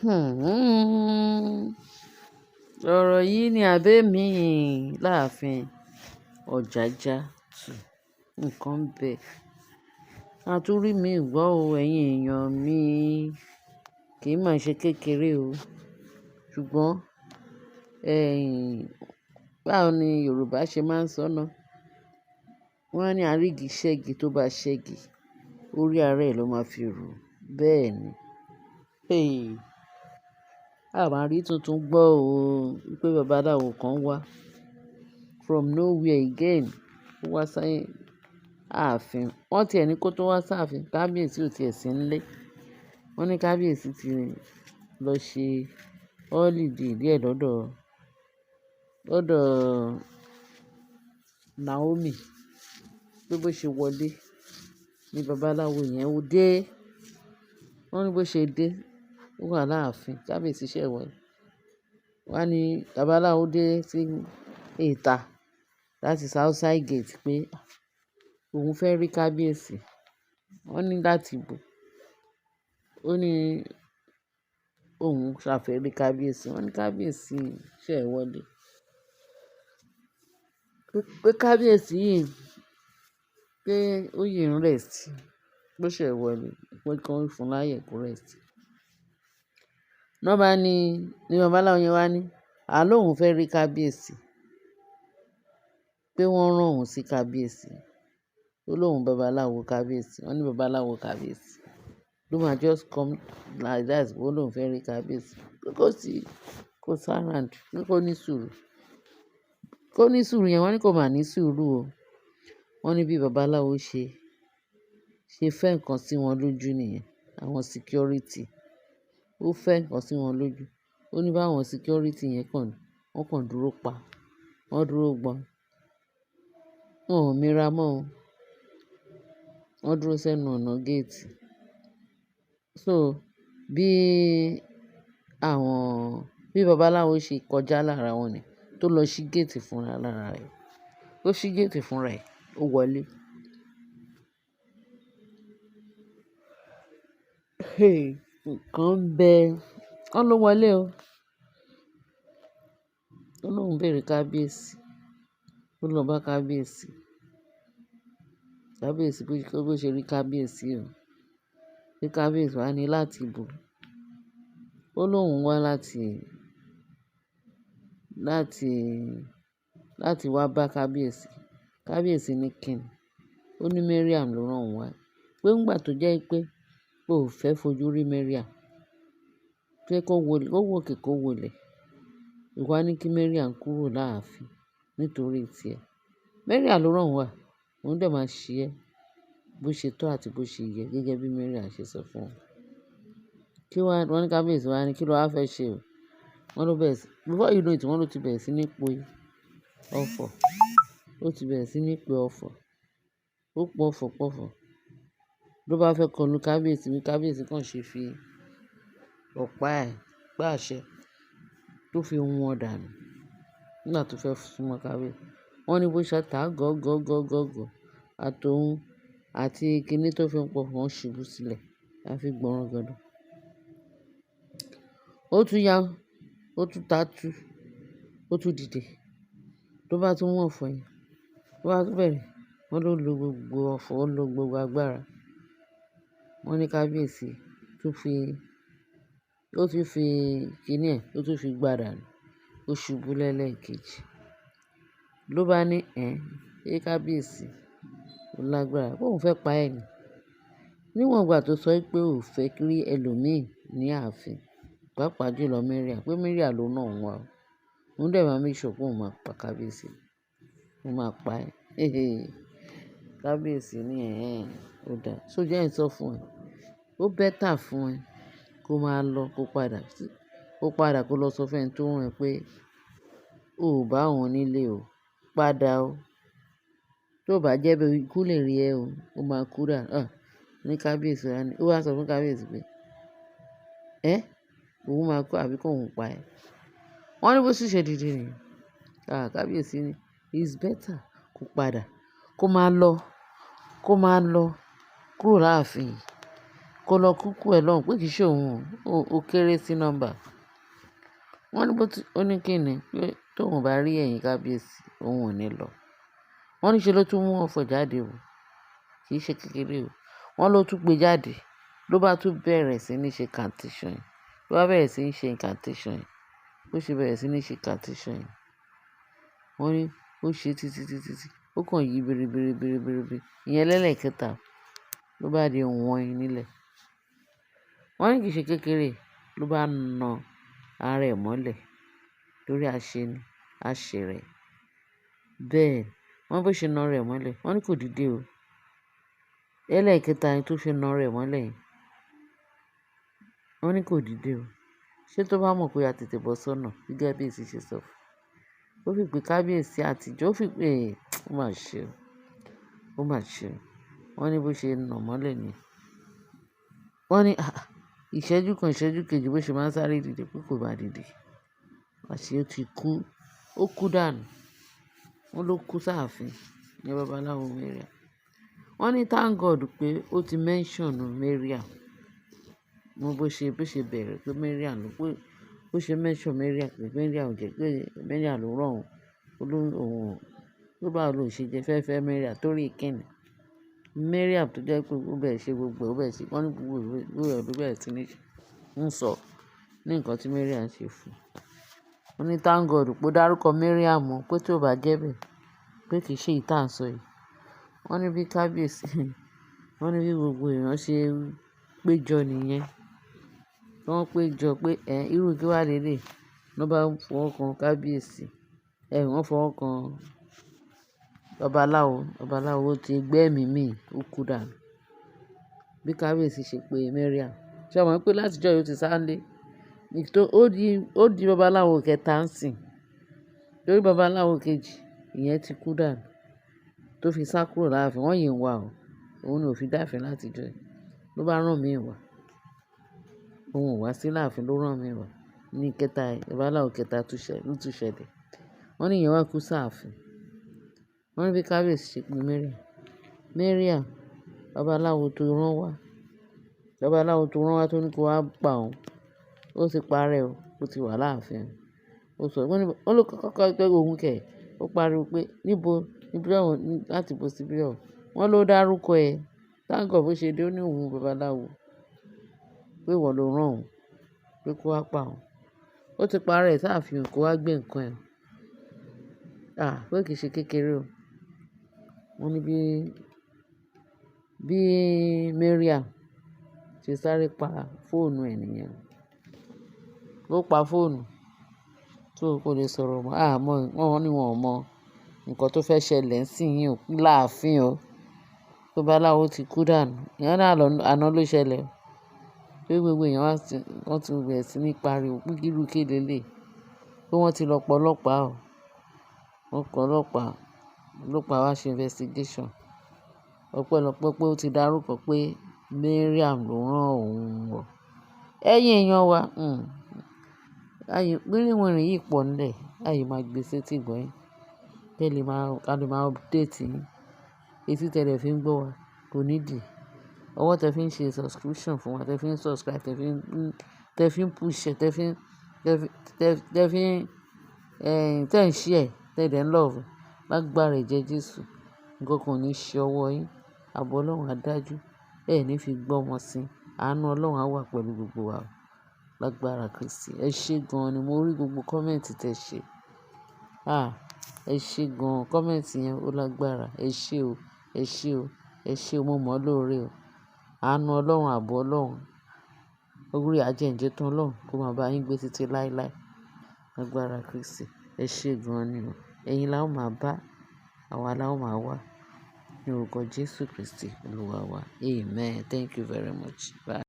Hmm. Ọ̀rọ̀ yìí ni àbí mi láàfin Ọ̀jájá two. Nǹkan bẹ. A tún rí mi gbọ́ o, ẹ̀yin èèyàn mi. Kì í máa ṣe kékeré o. Ṣùgbọ́n, báwo ni Yorùbá ṣe máa ń sọ náà? Wọ́n á ní àrígi ṣẹ́gi tó bá ṣẹ́gi, orí ara ẹ̀ ló máa fi rù. Bẹ́ẹ̀ ni. Hey, a máa rí tuntun gbọ́ o wípé babaláwo kan wá from nowhere again. Ó wá sí ààfin. Wọ́n ti ẹ̀ ní kó tó wá sí ààfin, kábíyèsí ò tí ì sí nílé. Wọ́n ní kábíyèsí ti lọ ṣe holiday díẹ̀ lọ́dọ̀ Naomi. Pé bó ṣe wọlé ní babaláwo yẹn ó dé. Wọ́n ní bó ṣe dé, ó wà láàfin, kábíyèsí ṣẹ̀ wọlé. Wọ́n ní babaláwo dé sí ìta láti outside gate pé òun fẹ́ rí kábíyèsí. Wọ́n ní láti bò. Ó ní òun ṣà fẹ́ rí kábíyèsí. Wọ́n ní kábíyèsí ṣẹ̀ wọlé. Pé kábíyèsí yìí pé ó yìí ń rest, bó ṣe wọlé, pé kí wọ́n fún láyè kó rest. Lọ́ bá ní, ní babaláwo yẹn wá ní, àló òun fẹ́ rí kábíyèsí. Pé wọ́n rán òun sí kábíyèsí. Ó lóhùn babaláwo kábíyèsí. Wọ́n ní babaláwo kábíyèsí. Ló máa just come like that. Ó lóhùn fẹ́ rí kábíyèsí. Pé kó sì, kó around, pé kó ní sùúrù. Kó ní sùúrù yẹn, wọ́n ní kó má ní sùúrù o. Wọ́n ní bí babaláwo ṣe fẹ́ nǹkan sí wọn lójú nìyẹn, àwọn security. Ó fẹ́ nǹkan sí wọn lójú. Ó ní bá àwọn security yẹn kàn, wọ́n kàn dúró pa. Wọ́n dúró gbọ́n. Wọn ò mira mọ́ o. Wọ́n dúró sẹ́nu ọ̀nà gate. So bí àwọn, bí babaláwo ṣe kọjá lára wọn ni tó lọ sí gate fúnra lára rẹ̀. Ó ṣí gate fúnra ẹ̀, ó wọlé. Hey, nǹkan bẹ. Wọ́n ló wọlé o. Ó lóhùn béèrè kábíyèsí. Ó lọ bá kábíyèsí. Kábíyèsí bó ṣe rí kábíyèsí o. Pé kábíyèsí wá ní láti bò. Ó lóhùn wá láti wá bá kábíyèsí. Kábíyèsí ní kíni. Ó ní Mariam ló rán òun wá. Pé nígbà tó jẹ́ pé ó fẹ́ fojú rí Mariam, pé kó wọlé, kó wòkè kó wọlé. Ìwà ní kí Mariam kúrò láàfin nítorí tí ẹ. Mariam ló rán òun wá. Òun dẹ̀ máa ṣe ẹ́ bó ṣe tọ́ àti bó ṣe yẹ gẹ́gẹ́ bí Mariam ṣe sọ fún òun. Kí wá, wọ́n ní kábíyèsí wá ní kí ló wá fẹ́ ṣe o. Wọ́n ló bẹ̀rẹ̀ sí, before you know it, wọ́n ló ti bẹ̀rẹ̀ sí ní pe ọfọ̀. Ó ti bẹ̀rẹ̀ sí ní pe ọfọ̀. Ó pọ̀fọ̀ pọ̀fọ̀. Ló bá fẹ́ kọlu kábíyèsí, bí kábíyèsí kan ṣe fi ọ̀pá ẹ̀, ọ̀pá àṣẹ tó fi wọ́n dànù nígbà tó fẹ́ súnmọ́ kábíyèsí. Wọ́n ní bó ṣe tá gọ́ gọ́ gọ́ gọ́ gọ́ àti òun àti kíní tó fi ń pọ̀fọ̀ wọ́n ṣubú sílẹ̀, a fi gbọ̀nràngàndàn. Ó tún ya, ó tún ta tú, ó tún dìde. Ló bá tún mú ọ̀fọ̀ yẹn, ló bá tún bẹ̀rẹ̀, wọ́n ló lo gbogbo ọ̀fọ̀, ó lo gbogbo agbára. Wọ́n ní kábíyèsí tún fi, ó tún fi kíní ẹ̀, ó tún fi gbá dànù. Ó ṣubú lẹ́lẹ́kejì. Ló bá ní, "Ẹ̀, ṣé kábíyèsí ó lágbára? Pé òun fẹ́ pa ẹ́ ni." Níwọ̀n ìgbà tó sọ pé ò fẹ́ rí ẹlòmíì ní ààfin, pàápàá jùlọ Mariam, pé Mariam ló rán òun wá o. Òun dẹ̀ máa make sure pé òun máa pa kábíyèsí. Òun máa pa ẹ́. Kábíyèsí ní, "Ẹ̀hẹn, ó dáa." So jẹ́ ẹ sọ fún ẹ. Ó better fún ẹ kó máa lọ kó padà sí, kó padà kó lọ sọ fún ẹni tó rán ẹ pé ó ò bá òun nílé o. Padà o. Tó bá jẹ́ pé ikú lè rí ẹ o, ó máa kú dànù. Ah! Ní kábíyèsí wá ní, ó wá sọ fún kábíyèsí pé, "Ẹ́, òun máa kú àbí kó òun pa ẹ́." Wọ́n ní bó sì ṣe dìde nìyẹn. Ah! Kábíyèsí ní, it's better kó padà, kó máa lọ, kó máa lọ kúrò láàfin. Kó lọ kúkú ẹ lọ́hùn pé kì í ṣe òun o, ó kéré sí nọ́mbà. Wọ́n ní bó tí, ó ní kí ni pé tóun bá rí ẹ̀yìn kábíyèsí, òun ò ní lọ. Wọ́n ní ṣe ló tún mú ọfọ̀ jáde o. Kì í ṣe kékeré o. Wọ́n ló tún gbé jáde. Ló bá tún bẹ̀rẹ̀ sí ní ṣe incantation. Ló bá bẹ̀rẹ̀ sí ní ṣe incantation. Bó ṣe bẹ̀rẹ̀ sí ní ṣe incantation. Wọ́n ní ó ṣe títí, títí, títí. Ó kàn yí biri, biri, biri, biri, biri. Ìyẹn lẹ́lẹ̀kẹta ló bá di wọ́n nílẹ̀. Wọ́n ní kì í ṣe kékeré ló bá na ara ẹ̀ mọ́lẹ̀ lórí aṣeni, aṣèrẹ̀. Bẹ́ẹ̀, wọ́n bó ṣe na ara ẹ̀ mọ́lẹ̀. Wọ́n ní kò dìde o. Ẹlẹ́ẹ̀kẹta yẹn tó ṣe na ara ẹ̀ mọ́lẹ̀ yẹn. Wọ́n ní kò dìde o. Ṣé tó bá mọ̀ pé a tètè bọ́ sọ́nà bí kábíyèsí ṣe sọ fún. Ó fi pé kábíyèsí àtijọ́, ó fi pé ó mà ṣe o, ó mà ṣe o. Wọ́n ní bó ṣe na mọ́lẹ̀ ni. Wọ́n ní, àh! Ìṣẹ́jú kan, ìṣẹ́jú kejì bó ṣe máa ń sáré dìde pé kò bá dìde. Àṣé ó ti kú. Ó kú dànù. Wọ́n ló kú sáàfin ní babaláwo Mariam. Wọ́n ní thank God pé ó ti mention Mariam. Wọ́n bó ṣe bẹ̀rẹ̀ pé Mariam ló pé bó ṣe mention Mariam pé Mariam ò jẹ́ pé Mariam ló rán òun. Ó ló òun, pé báwo ló ṣe jẹ́ fẹ́ fẹ́ Mariam torí kíni. Mariam tó jẹ́ pé ó bẹ̀rẹ̀ ṣe gbogbo, ó bẹ̀rẹ̀ sí, wọ́n ní gbogbo ẹ̀ ló bẹ̀rẹ̀ sí ní ń sọ ní nǹkan tí Mariam ṣe fún un. Wọ́n ní thank God pé ó dárúkọ Mariam o, pé tí ó bá jẹ́ bẹ́ẹ̀, pé kì í ṣe èyí tí à ń sọ yìí. Wọ́n ní bí kábíyèsí, wọ́n ní bí gbogbo èèyàn ṣe péjọ nìyẹn. Wọ́n péjọ pé ẹ́ irú kí wá lé lé. Wọ́n bá fọwọ́ kan kábíyèsí. Ẹ̀ wọ́n fọwọ́ kan babaláwo. Babaláwo ti gbẹ́mìí mì, ó kú dànù. Bí kábíyèsí ṣe pé Mariam. Ṣé o mọ̀ pé láti ọjọ́ yìí ó ti sá lé. Ó di babaláwo kẹta ń sìn. Torí babaláwo kejì, ìyẹn ti kú dànù. Tó fi sá kúrò láàfin. Wọ́n yìí ń wá o. Òun ni ò fi dáàfin láti ọjọ́ yìí. Ló bá rán mi wá. Òun ò wá sí láàfin ló rán mi wá. Ní kẹta, babaláwo kẹta tún ṣẹlẹ̀. Wọ́n ní ìyẹn wá kú sáàfin. Wọ́n ní bí kábíyèsí ṣe pé Mariam. Mariam, babaláwo tó rán wá. Babaláwo tó rán wá tó ní kó wá pa òun. Ó ti parẹ́ o. Ó ti wà láàfin. Ó sọ, wọ́n ní, wọ́n ló kọ́kọ́ pé òun kẹ̀. Ó pariwo pé níbo, níbo láti bó síbí ọ̀. Wọ́n ló dárúkọ ẹ. Thank God bó ṣe dé ó ní òun babaláwo. Pé ìwọ ló rán òun. Pé kó wá pa òun. Ó ti parẹ́ sáàfin kó wá gbé nǹkan ẹ̀. À, pé kì í ṣe kékeré o. Wọ́n ní bí Mariam ṣe sáré pa fóònù ẹ̀ nìyẹn. Ó pa fóònù tó kò lè sọ̀rọ̀ mọ́. A mọ̀, wọ́n ní wọn ò mọ nǹkan tó fẹ́ ṣẹlẹ̀ sí yín o láàfin o. Babaláwo ti kú dànù. Ìyẹn náà àná ló ṣẹlẹ̀ o. Pé gbogbo èèyàn wá sí, wọ́n ti bẹ̀rẹ̀ sí ní pariwo pé irú kí leleyi. Pé wọ́n ti lọ pa ọlọ́pàá o. Wọ́n pa ọlọ́pàá. Ọlọ́pàá wá ṣe investigation. Ọpẹ́lọpẹ́ pé ó ti dárúkọ pé Mariam ló rán òun wọ̀. Ẹ̀yin èèyàn wa, ayé, wìrìwìrì yìí pọ̀ nílẹ̀. Ayé máa gbé sétí ìgbọ́ yín. Kí ẹ lè máa, ká lè máa update yín. Etí tẹ dẹ̀ fi ń gbọ́ wa kò ní dì. Ọwọ́ tẹ fi ń ṣe subscription fún wa, tẹ fi ń subscribe, tẹ fi ń push ẹ, tẹ fi ń, tẹ ń share, tẹ dẹ̀ ń love. Lágbára ẹ̀jẹ̀ Jésù. Ǹkan kan ò ní ṣe ọwọ́ yín. Ààbò Ọlọ́run á dájú. Ẹ ní fi gbọ́mọ sí. Àánú Ọlọ́run á wà pẹ̀lú gbogbo wa. Lágbára Kristi. Ẹ ṣé gan ni mo rí gbogbo comment tẹ ṣe. Ah! Ẹ ṣé gan. Comment yẹn ó lágbára. Ẹ ṣé o, ẹ ṣé o, ẹ ṣé o. Mo mọ̀ ọ́ lóore o. Àánú Ọlọ́run, ààbò Ọlọ́run, oore àjẹ́ǹjẹ́ tán Ọlọ́run kó máa bá yín gbé títí láéláé. Lágbára Kristi. Ẹ ṣé gan ni o. Ẹ̀yin la ó máa bá, àwa la ó máa wá. Ní orúkọ Jésù Kristi Olúwa wa. Amen. Thank you very much. Bye.